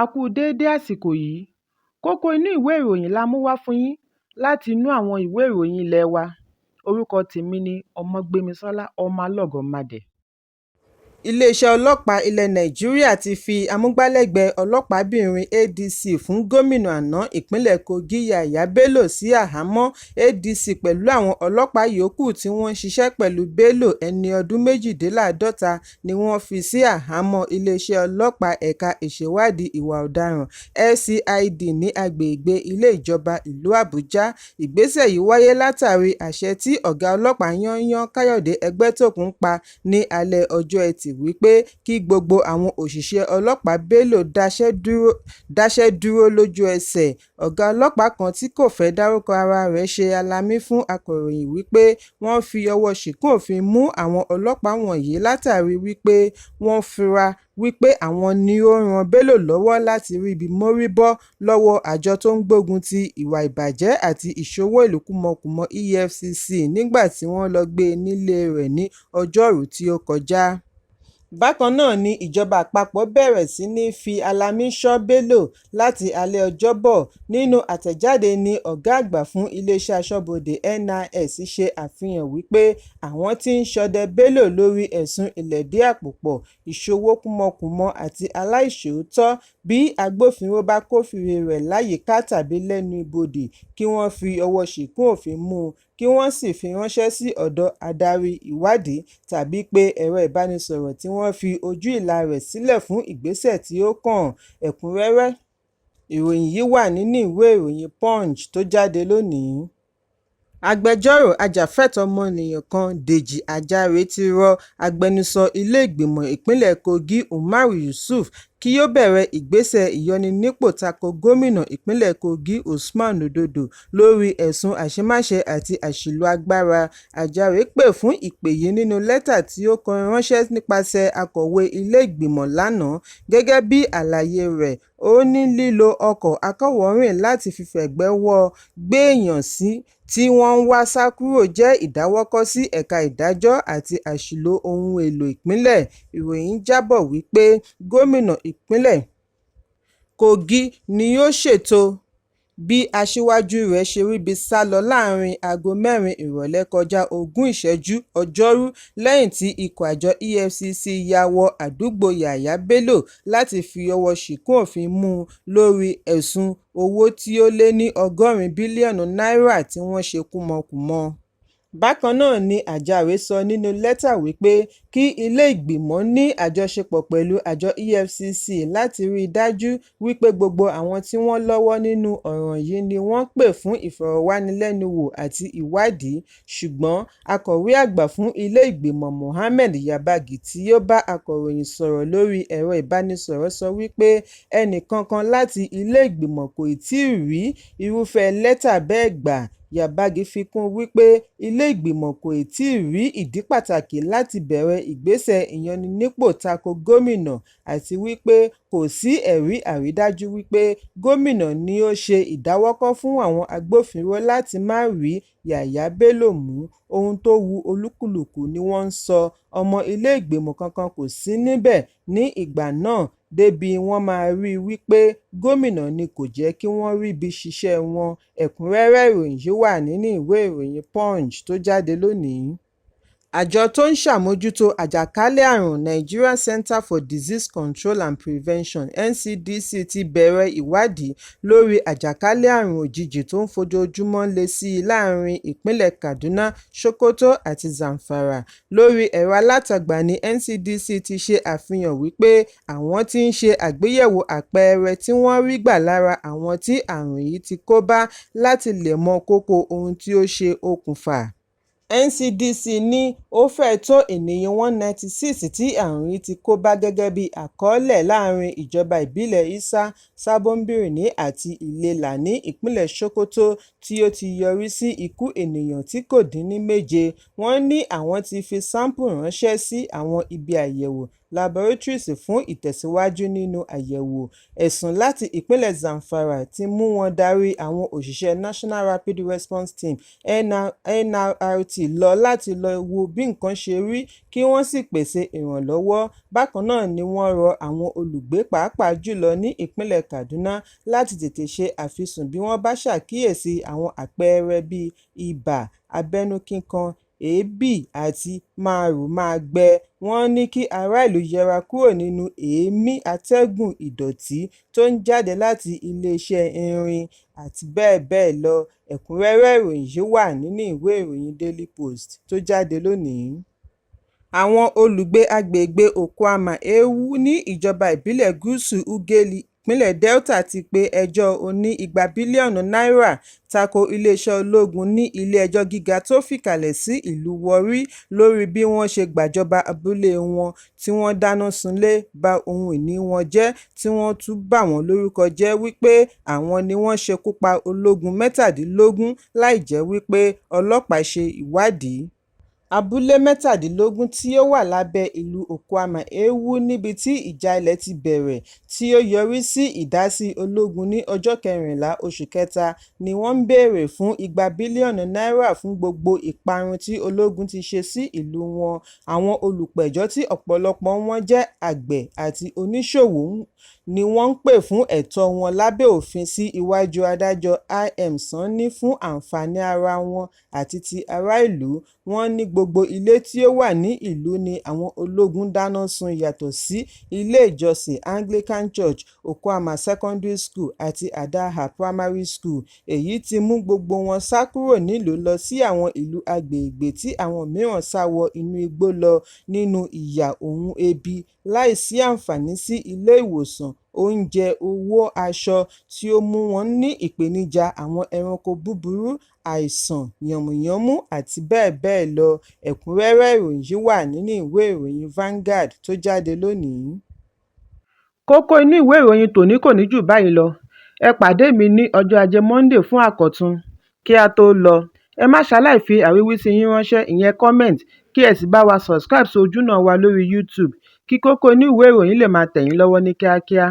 A kú déédé àsìkò yìí. Kókó inú ìwé ìròyìn la mú wá fún yín láti inú àwọn ìwé ìròyìn ilé wa. Orúkọ tèmi ni Ọmọgbémisọ́lá Ọmọlọ́gọ̀mádẹ. Iléeṣẹ́ ọlọ́pàá ilẹ̀ Nàìjíríà ti fi amúgbálẹ́gbẹ̀ẹ́ ọlọ́pàábìnrin ADC fún gómìnà àná ìpínlẹ̀ Kogi Yahaya Bello sí àhámọ́. ADC pẹ̀lú àwọn ọlọ́pàá yòókù tí wọ́n ń ṣiṣẹ́ pẹ̀lú Bello, ẹni ọdún 52, ni wọ́n fi sí àhámọ́ iléeṣẹ́ ọlọ́pàá ẹ̀ka ìṣèwádìí ìwà ọ̀daràn SCID ní agbègbè ilé ìjọba ìlú Àbújá. Ìgbésẹ̀ yìí wáyé látàrí àṣẹ tí ọ̀gá ọlọ́pàá yányán Káyọ̀dé Ẹgbẹ́tókun pa ní alẹ́ ọjọ́ Ẹtì wípé kí gbogbo àwọn òṣìṣẹ́ ọlọ́pàá Bello dáṣẹ́ dúró lójú ẹsẹ̀. Ọ̀gá ọlọ́pàá kan tí kò fẹ́ dárúkọ ara rẹ̀ ṣe alamí fún akọ̀ròyìn wípé wọ́n fi ọwọ́ ṣìkún òfin mú àwọn ọlọ́pàá wọ̀nyí látàrí wípé wọ́n fura wípé àwọn ni ó ran Bello lọ́wọ́ láti ríbi mórí bọ́ lọ́wọ́ àjọ tó ń gbógun ti ìwà ìbàjẹ́ àti ìṣowó ìlú kúmọkùmọ EFCC nígbà tí wọ́n lọ gbé e nílé rẹ̀ ní Ọjọ́rùú tí ó kọjá. Bákan náà ni ìjọba àpapọ̀ bẹ̀rẹ̀ sí ní fi alamí ṣọ́ Bello láti alẹ́ Ọjọ́bọ̀. Nínú àtẹ̀jáde ní ọ̀gá àgbà fún iléeṣẹ́ aṣọ́bodè NIS ṣe àfihàn wípé àwọn tí ń ṣọdẹ Bello lórí ẹ̀sùn ìlẹ̀dí-àpòpọ̀, ìṣowó kúmọkùmọ àti aláìṣòótọ́. Bí agbófinró bá kófìrí rẹ̀ láyìíká tàbí lẹ́nu ibodè, kí wọ́n fi ọwọ́ ṣìkún òfin mú un kí wọ́n sì fi ránṣẹ́ sí ọ̀dọ̀ adarí ìwádìí tàbí pé ẹ̀rọ ìbánisọ̀rọ̀ tí wọ́n fi ojú ìlà rẹ̀ sílẹ̀ fún ìgbésẹ̀ tí ó kàn. Ẹ̀kúnrẹ́rẹ́ ìròyìn yìí wà nínú ìwé ìròyìn Punch tó jáde lónìí. Agbẹjọ́rò ajàfẹ́tọ̀ọ́ ọmọnìyàn kan, Dèjì Àjàrè, ti rọ agbẹnusọ ilé ìgbìmọ̀ ìpínlẹ̀ Kogi Umar Yusuf kí ó bẹ̀rẹ̀ ìgbésẹ̀ ìyọninípò tako gómìnà ìpínlẹ̀ Kogi Usman Ododo lórí ẹ̀sùn àṣemáṣe àti àṣìlò agbára. Àjàre pè fún ìpè yìí nínú lẹ́tà tí ó kọ ránṣẹ́ nípasẹ̀ akọ̀wé ilé ìgbìmọ̀ lánàá. Gẹ́gẹ́ bí àlàyé rẹ̀, ó ní lílo ọkọ̀ akọ́wọ̀ọ́rìn láti fi fẹ̀gbẹ́ wọ́ gbéèyàn tí wọ́n ń wá sá kúrò jẹ́ ìdáwọ́kọ̀ sí ẹ̀ka ìdájọ́ àti àṣìlò ohun èlò ìpínlẹ̀. Ìròyìn jábọ̀ wípé gómìnà ìpínlẹ̀ Kogi ni ó ṣètò bí aṣíwájú rẹ̀ ṣe ríbi sá lọ láàárín aago 4 ìrọ̀lẹ́ kọjá ogún ìṣẹ́jú Ọjọ́rú lẹ́yìn tí ikọ̀ àjọ EFCC ya wọ àdúgbò Yahaya Bello láti fi ọwọ́ ṣìkún òfin mú un lórí ẹ̀sùn owó tí ó lé ní 80 bílíọ̀nù náírà tí wọ́n ṣe kúmọkùmọ. Bákan náà ni Àjàre sọ nínú lẹ́tà wípé kí ilé ìgbìmọ̀ ní àjọṣepọ̀ pẹ̀lú àjọ EFCC láti rí i dájú wípé gbogbo àwọn tí wọ́n lọ́wọ́ nínú ọ̀ràn yìí ni wọ́n pè fún ìfọ̀rọ̀wánilẹ́nuwò àti ìwádìí. Ṣùgbọ́n akọ̀wé àgbà fún ilé ìgbìmọ̀ Mohammed Yabagi tí ó bá akọ̀ròyìn sọ̀rọ̀ lórí ẹ̀rọ ìbánisọ̀rọ̀ sọ wípé ẹnìkankan láti ilé ìgbìmọ̀ kò tíì rí irúfẹ́ lẹ́tà bẹ́ẹ̀ gbà. Yabagi fi kún un wípé ilé ìgbìmọ̀ kò tíì rí ìdí pàtàkì láti bẹ̀rẹ̀ ìgbésẹ̀ ìyọninípò tako gómìnà àti wípé kò sí ẹ̀rí àrídájú wípé gómìnà ni ó ṣe ìdáwọ́kọ̀ fún àwọn agbófinró láti má rí Yahaya Bello mú. Ohun tó wu olúkúlùkù ni wọ́n ń sọ, ọmọ ilé ìgbìmọ̀ kankan kò sí níbẹ̀ ní ìgbà náà débí wọ́n máa rí wípé gómìnà ni kò jẹ́ kí wọ́n ríbi ṣiṣẹ́ wọn. Ẹ̀kúnrẹ́rẹ́ ìròyìn yìí wà nínú ìwé ìròyìn Punch tó jáde lónìí. Àjọ tó ń ṣàmójútó àjàkálẹ̀ àrùn Nigeria Center for Disease Control and Prevention NCDC ti bẹ̀rẹ̀ ìwádìí lórí àjàkálẹ̀ àrùn òjijì tó ń fojoojúmọ́ le sí i láàárín ìpínlẹ̀ Kaduna, Sokoto àti Zamfara. Lórí ẹ̀rọ alátagbà ní NCDC ti ṣe àfihàn wípé àwọn ti ń ṣe àgbéyẹ̀wò àpẹẹrẹ tí wọ́n rí gbà lára àwọn tí àrùn yìí ti kó bá láti lè mọ kókó ohun tí ó ṣe okùnfà. NCDC ní ó fẹ́ẹ̀ tó ènìyàn 196 tí àrùn yìí ti kó bá gẹ́gẹ́ bí àkọọ́lẹ̀ láàárín ìjọba ìbílẹ̀ Isa, Sabon Birni àti Illela ní ìpínlẹ̀ Sokoto tí ó ti yọrí sí ikú ènìyàn tí kò dín ní méje. Wọ́n ní àwọn ti fi sáńpù ránṣẹ́ sí àwọn ibi àyẹ̀wò laboratories fún ìtẹ̀síwájú nínú àyẹ̀wò. Ẹ̀sùn láti ìpínlẹ̀ Zamfara ti mú wọn darí àwọn òṣìṣẹ́ National Rapid Response Team NRRT lọ láti lọ wo bí bí nǹkan ṣe rí kí wọ́n sì pèsè ìrànlọ́wọ́. Bákan náà ni wọ́n rọ àwọn olùgbé pàápàá jùlọ ní ìpínlẹ̀ Kaduna láti tètè ṣe àfisùn bí wọ́n bá ṣàkíyèsí àwọn àpẹẹrẹ bíi ibà abẹ́nú kíkan, èébì àti márùmágbẹ. Wọ́n ní kí ará ìlú yẹra kúrò nínú èémí atẹ́gùn ìdọ̀tí tó ń jáde láti iléeṣẹ́ irin àti bẹ́ẹ̀ bẹ́ẹ̀ lọ. Ẹ̀kúnrẹ́rẹ́ ìròyìn yìí wà nínú ìwé ìròyìn Daily Post tó jáde lónìí. Àwọn olùgbé agbègbè Okuama Ewu ní ìjọba ìbílẹ̀ Gúúsù Ughelli, ìpínlẹ̀ Delta ti pe ẹjọ́ oní igba bílíọ̀nù náírà tako iléeṣẹ́ ológun ní ilé-ẹjọ́ gíga tó fìkàlẹ̀ sí ìlú Warri lórí bí wọ́n ṣe gbàjọba abúlé wọn tí wọ́n dáná sunlé, ba ohun ìní wọn jẹ́ tí wọ́n tún bà wọ́n lórúkọ jẹ́ wípé àwọn ni wọ́n ṣekú pa ológun 17 láìjẹ́ wípé ọlọ́pàá ṣe ìwádìí. Abúlé 17 tí ó wà lábẹ́ ìlú Okuama Ewu níbi tí ìjà ilẹ̀ ti bẹ̀rẹ̀ tí ó yọrí sí ìdásí ológun ní ọjọ́ 14 oṣù kẹta ni wọ́n ń béèrè fún igba bílíọ̀nù náírà fún gbogbo ìparun tí ológun ti ṣe sí ìlú wọn. Àwọn olùpẹ̀jọ́, tí ọ̀pọ̀lọpọ̀ wọn jẹ́ àgbẹ̀ àti oníṣòwò, ni wọ́n ń pè fún ẹ̀tọ́ wọn lábẹ́ òfin sí iwájú adájọ́ I.M. Sanni fún àǹfààní ara wọn àti ti ará ìlú. Wọ́n ní gbogbo ilé tí ó wà ní ìlú ni àwọn ológun dáná sun yàtọ̀ sí ilé ìjọsìn Anglican Church, Okuama Secondary School àti Adaha Primary School, èyí tí mú gbogbo wọn sá kúrò nílùú lọ sí àwọn ìlú agbègbè tí àwọn mìíràn sá wọ inú igbó lọ nínú ìyà òun ebi láì sí àǹfààní sí ilé ìwòsàn, oúnjẹ, owó, aṣọ, tí ó mú wọn ní ìpèníjà àwọn ẹranko búburú, àìsàn yànmùyánmú àti bẹ́ẹ̀ bẹ́ẹ̀ lọ. Ẹ̀kúnrẹ́rẹ́ ìròyìn yìí wà nínú ìwé ìròyìn Vanguard tó jáde lónìí. Kókó inú ìwé ìròyìn tòní kò ní jù báyìí lọ. Ẹ pàdé mi ní ọjọ́ Ajé Monde fún àkọ́tún. Kí á tó lọ, ẹ má ṣaláì fi àríwísí yín ránṣẹ́ ìyẹn comment kí ẹ sì bá wa subscribe sí ojúnà wa lórí YouTube kí kókó inú ìwé ìròyìn lè máa tẹ̀ yín lọ́wọ́ ní kíákíá.